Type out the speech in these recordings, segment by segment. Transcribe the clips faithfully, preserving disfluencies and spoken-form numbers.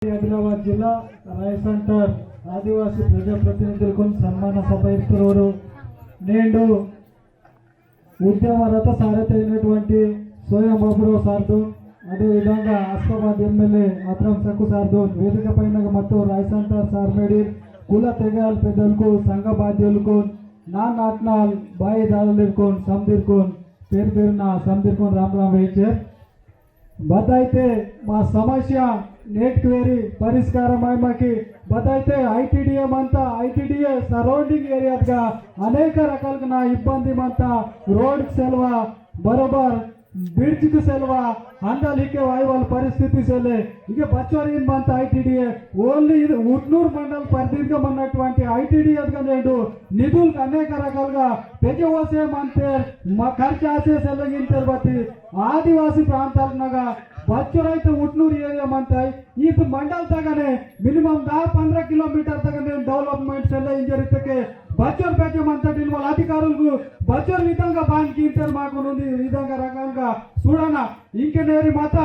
ఆదిలాబాద్ జిల్లా రాయ్ సెంటర్ ఆదివాసీ ప్రజాప్రతినిధులకు సన్మాన సభ ఇస్తున్నారు. నేడు ఉద్యమరత సారథి అయినటువంటి సోయం బాబురావు సార్తో, అదేవిధంగా ఆసిఫాబాద్ ఎమ్మెల్యే అత్రం సక్కు సార్తో, వేదిక పైన మత్తు రాయ్ సెంటర్ సార్ మేడి కుల తెగల పెద్దలకు, సంఘ బాధ్యులకు, నా నాట్నాల్ బాయి దారులకు, సందీర్కు పేరు పేరున సందీర్కు రామ్ రామ్ వేచర్. బతాయితే మా సమస్య నేటికి వేరి పరిష్కారం అయ్యమకి బతాయితే ఐటీడీఏ మంతా, ఐటీడీఏ సరౌండింగ్ ఏరియాగా అనేక రకాలుగా నా ఇబ్బంది మంతా, రోడ్ సెల్వా బరోబర్, బ్రిడ్జికి సెల్వా, అందలికే వాయువాల పరిస్థితి సెల్లే. ఇక బచ్చోరిన్ మంతా ఐటీడీఏ, ఓన్లీ ఇది ఉట్నూరు మండల పరిధిగా ఉన్నటువంటి ఐటీడీఏగా నేడు నిధులకు అనేక రకాలుగా పెంచవసే మంతే, మా ఖర్చు ఆసే సెల్లగింతర్ బతి ఆదివాసీ ప్రాంతాలనగా బచ్చోరైతే ఉట్నూరు ఏరియా మంతాయి. ఈ మండల్ తగనే మినిమం దా పంద్ర కిలోమీటర్ తగనే డెవలప్‌మెంట్ సెల్లే ఇంజరితకే బచ్చోర్ పెంచ మంతటి వాళ్ళ అధికారులకు బచ్చోర్ విధంగా బాన్ కింతర్ మాకు నుండి ఈ విధంగా రకంగా చూడనా. ఇంకే నేరి మత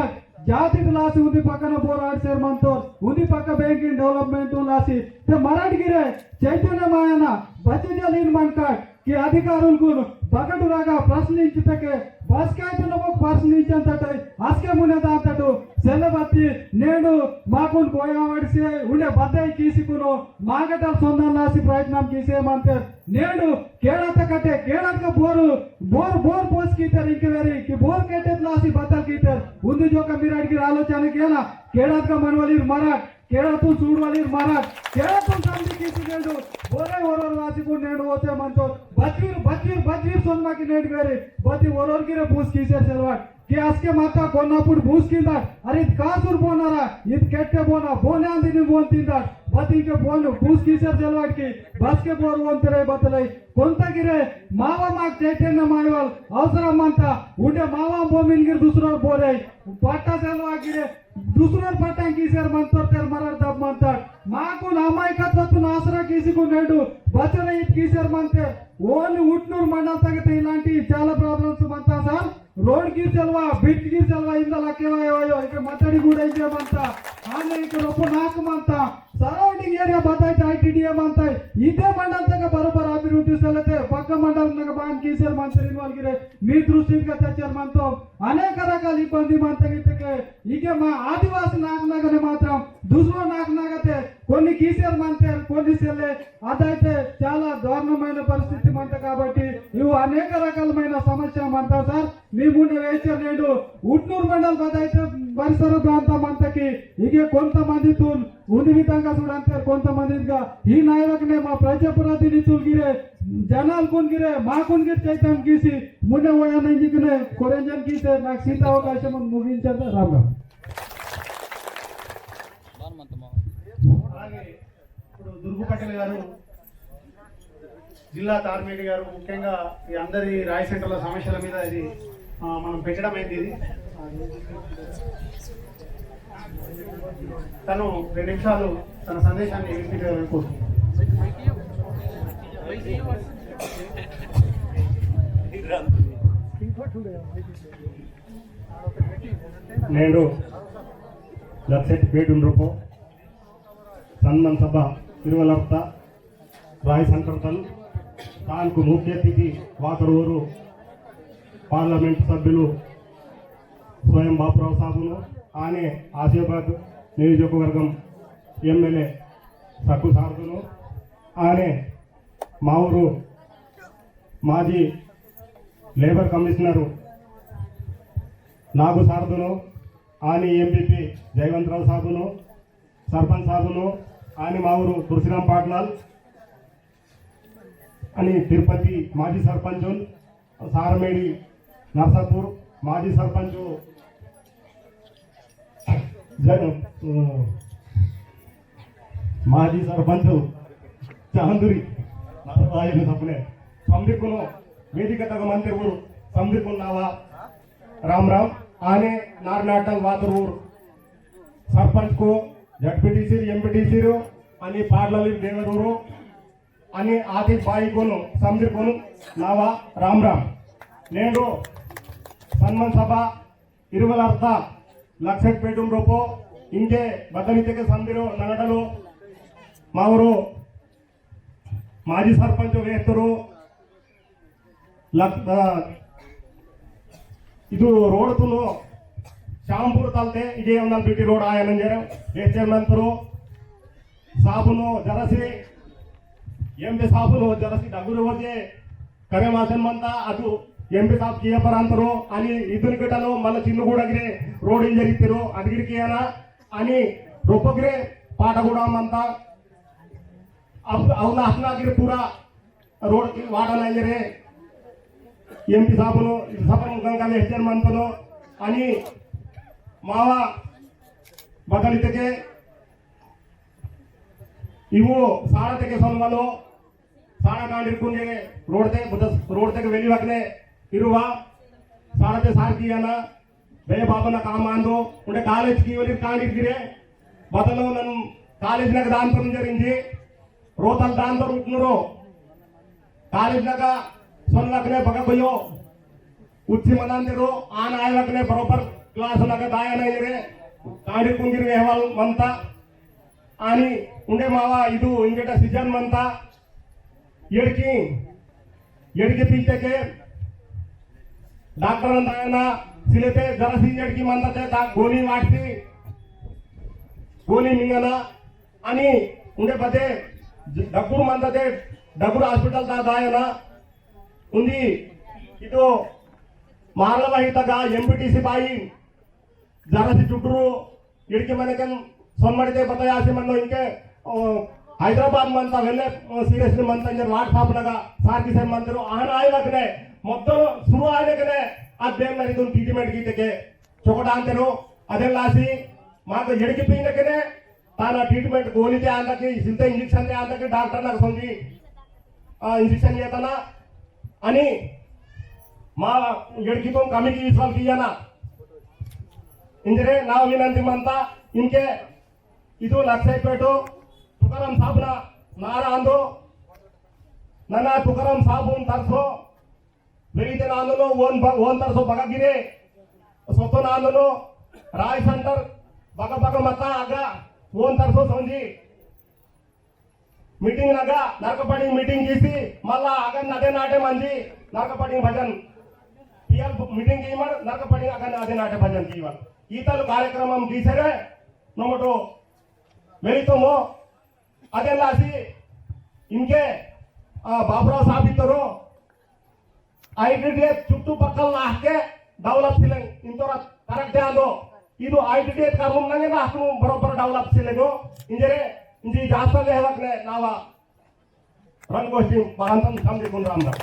జాతి లాసి ఉంది పక్కన పోరాడు సేర్ మంతోర్, ఉంది పక్క బ్యాంకింగ్ డెవలప్‌మెంట్ లాసి. తే మరాడ్ గిరే చైతన్య మాయన బచ్చ జలీన్ మంకాడ్ కి అధికారులకు బగడురాగా ప్రశ్నించుటకే బస్కైతే నమ్మకు ప్రశ్నించంతటై అస్కే మునేదాంతటు సెల్లబత్తి నేడు మాకున్ కోయవాడిసే ఉండే బద్దై కీసుకును మాగటల్ సొందం లాసి ప్రయత్నం కీసే మంతే. నేడు కేడత కట్టే కేడతక బోరు బోరు బోరు పోసుకితర్ ఇంక వేరి కి బోరు కట్టే లాసి బద్దల్ కితర్. ఉంది జోక మిరాడికి ఆలోచన కేనా కేడతక మనవలిర్ మరాడ్ కేడతు చూడవలిర్ మరాడ్ కేడతు సంధి కీసి నేడు బోరే ఓరోర్ వాసికు నేడు ఓతే మంతో బద్వీర్ బద్వీర్ బద్వీర్ సొన్మాకి నేడు వేరి బతి ఓరోర్ గిరే పూస్ కీసే సెల్వాడ్. కి అస్కే మాత కొన్నప్పుడు బూస్కిందాడ్. అరే ఇది కాసుర్ బోనారా, ఇది కెట్టే బోనా, బోనే అంది నీ బోన్ తిందాడ్. బతి ఇంకే బోను బూస్కిసర్ జల్వాడ్కి బస్కే బోరు వంతరే బతలై. కొంత గిరే మావ మాకు చైతన్య మాయవాల్ అవసరం అంతా ఉండే మావ భూమిని గిరి దుసరోర్ బోరై పట్టా సెల్వా గిరే దుసరోర్ పట్టా కీసర్ మంతోర్ తెర్ మరర్ దబ్ మంతాడ్. మాకు నా అమాయకత్వత్తు నాసరా కీసుకు నేడు బచ్చర ఇది కీసర్ మంతే. ఓన్లీ ఉట్నూరు మండల్ తగితే ఇలాంటి చాలా ప్రాబ్లమ్స్ మంతా సార్. రోడ్ కి సెల్వా, బ్రిడ్జ్ కి సెల్వా, ఇంద లక్కేవాయో, ఇక మత్తడి కూడా ఇంకే మంతా. ఆమె ఇక రొప్ప నాకు మంతా. సరౌండింగ్ ఏరియా బతాయితే ఐటీడీఏ మంతా. ఇదే మండల్ తగ్గ బరోబర్ అభివృద్ధి సెల్లతే పక్క మండల్ నగ బాన్ కీసర్ మంతరి ఇన్వాల్ గిరే. మీ దృష్టికి తెచ్చారు మంతో. అనేక రకాల ఇబ్బంది మంతా ఇతకే. ఇక మా ఆదివాసి నాగనగనే మాత్రం దుసరో నాగనగతే కొన్ని కీసర్ మంతే, కొన్ని సెల్లే. అదైతే చాలా దారుణమైన పరిస్థితి మంత కాబట్టి ఇవి అనేక రకాలమైన సమస్య మంత సార్. మీ ముందు వేసే నేడు ఉట్నూరు మండల్ బదైతే పరిసర ప్రాంతం అంతకి ఇక కొంతమంది తూల్ ఉన్ని విధంగా చూడంతే కొంతమందిగా ఈ నాయకునే మా ప్రజాప్రతినిధులు గిరే జనాలు కొనిగిరే మా కొనిగిరి చైతన్యం గీసి ముందే పోయాను ఇంజికనే కొరెంజన్ గీసే నాకు సీత అవకాశం ముగించారు. రామ్ రామ్. అలాగే ఇప్పుడు దుర్గు పటేల్ గారు, జిల్లా తార్మేడి గారు, ముఖ్యంగా ఈ అందరి రాయ్ సెంటర్ల సమస్యల మీద ఇది, ఆ, మనం పెట్టడం అయింది. ఇది తను రెండు నిమిషాలు తన సందేశాన్ని వినిపించగలరని కోరుతున్నాను. నేడు లక్షెట్టి పేటు రూపం సన్మాన్ సభ ఇరువలర్త రాయ్ సెంటర్ తల్ తాన్కు ముఖ్య అతిథి వాకరూరు పార్లమెంట్ సభ్యులు సోయం బాపురావు సాబును, ఆనే ఆసిఫాబాద్ నియోజకవర్గం ఎమ్మెల్యే సక్కు సార్దును, ఆనే మావురు మాజీ లేబర్ కమిషనరు నాగు సార్దును, ఆని ఎంపీపీ జయవంతరావు సాబును, సర్పంచ్ సాబును, ఆని మావురు తులసిరామ్ పాటిలాల్, అని తిరుపతి మాజీ సర్పంచ్, సారమేడి నర్సాపూర్ మాజీ సర్పంచ్, జ-, మాజీ సర్పంచ్ చాందురి నారాయణ సప్నే సందికును వేదిక తగ మంత్రి ఊరు సందికున్నావా రామ్ రామ్. ఆనే నార్నాటల్ వాతరూరు సర్పంచ్కు, జడ్పీటీసీలు, ఎంపీటీసీలు, అని పార్లమెంట్ దేవరూరు, అని ఆతి బాయికును, సందిర్కును, నావా రామ్ రామ్. నేడు సన్మాన్ సభ ఇరువల అర్ధ లక్షకు పెట్టుం రూపో इंके बदलितेके संदिरो नंगडलो मावरो माजी सरपंच वेहतोरो लग-, आ, इदु रोडतुनु शामपुर तलते इगे उन्नल बीटी रोड आयनंजर वेहचर मंतोरो साबुनु जरसी एमपी साबुनु जरसी डगुर वजे करे मासन मंता अदु एमपी साब किया पर अंतोरो अनि इदुन कटलो मल चिन्नुगूडा गिरे रोड इंजर इत्तेरो अदगिर कियाना अनि रोपगिरे पाटगूडा मंता अब अवना हसनागिरे पूरा रोड की वाडा नंजरे एमपी साबुनु सफर मुखंगा वेहचर मंतोरो अनि मावा बदलितेके इवो साड़ातेके सोनवालो साड़ा कांडिर कुंगे रोडते बुद्ध रोडतेके वेली वकने इरुवा साड़ाते सार कियाना बे बाबना काम आंदो उंडे कॉलेज की वेली कांडिर गिरे बदलो नन कॉलेज नग दान पर जरिंजी रोतल दान पर उठनुरो कॉलेज नग सोन वकने बगा बयो उच्ची मनांतेरो आन आय वकने बरोबर क्लास नग दाया नहीं रे कांडिर कुंगिर वेहवाल मंता अनि उंडे मावा इदु इंजेटा सीजन मंता एड़की एड़की पीतेके डॉक्टर अंदायना सिलेते जरासी एड़की मंताते दा गोली वाटसी गोली मिंगना अनि उंडे बदे डगुर मंताते डगुर हॉस्पिटल दा दायना उंदी इदु मारला बाई तगा एमपीटीसी बाई जरासी चुट्टुरु इड़की मनकन सोनमड़िते बतायासी मन्नो इंके, अ, हैदराबाद मंता वेल्ले, अ, सीरियसली मंता इंजर लाट साप नगा सार किसे मंतेरो आहन आय वकने, मोत्तम सुरु आय वकने, अद बेम नरिदुन ट्रीटमेंट कीतेके, चोकोट आंतेरो, अदेन लासी, माक एड़की पीनकने, ताना ट्रीटमेंट गोलीते आंदकी, सिलते इंजेक्शनते आंदकी, डॉक्टर नगा सोंजी, अ, इंजेक्शन येतना, अनि, मा एड़कीतुन कमी की विश्वास कियाना, इंजरे ना विनंती मंता इंके इदु लक्षाईपेट तुकाराम साबुन नारा आंदो नना तुकाराम साबुन तरसो वेइते नांदनो ओन ब-, ओन तरसो बगा गिरे सोतो नांदनो राय सेंटर बगा बगा मता आगा ओन तरसो सोंजी मीटिंग नगा नरकपड़ी मीटिंग कीसी मल्ला अगन अदे नाटे मंजी नरकपड़ी भजन पियल मीटिंग कीमर नरकपड़ी अगन अदे नाटे भजन कीमर ईतल कार्यक्रम हम कीसरे नमटो वेलितोमो अदे लासी इंके, आ, बाबुराव साहब इतरो आईटीडीए चुट्टुपक्कल नाहके डेवलप सिलेंग इंतोरा करेक्ट आंदो। इदु आईटीडीए का रूम नंगे नाहकु बरोबर डेवलप सिलेंगो। इंजरे इंजी जास्ता लेहवकने नावा रंग गोष्ठी महांतम समझी कुन राम राम।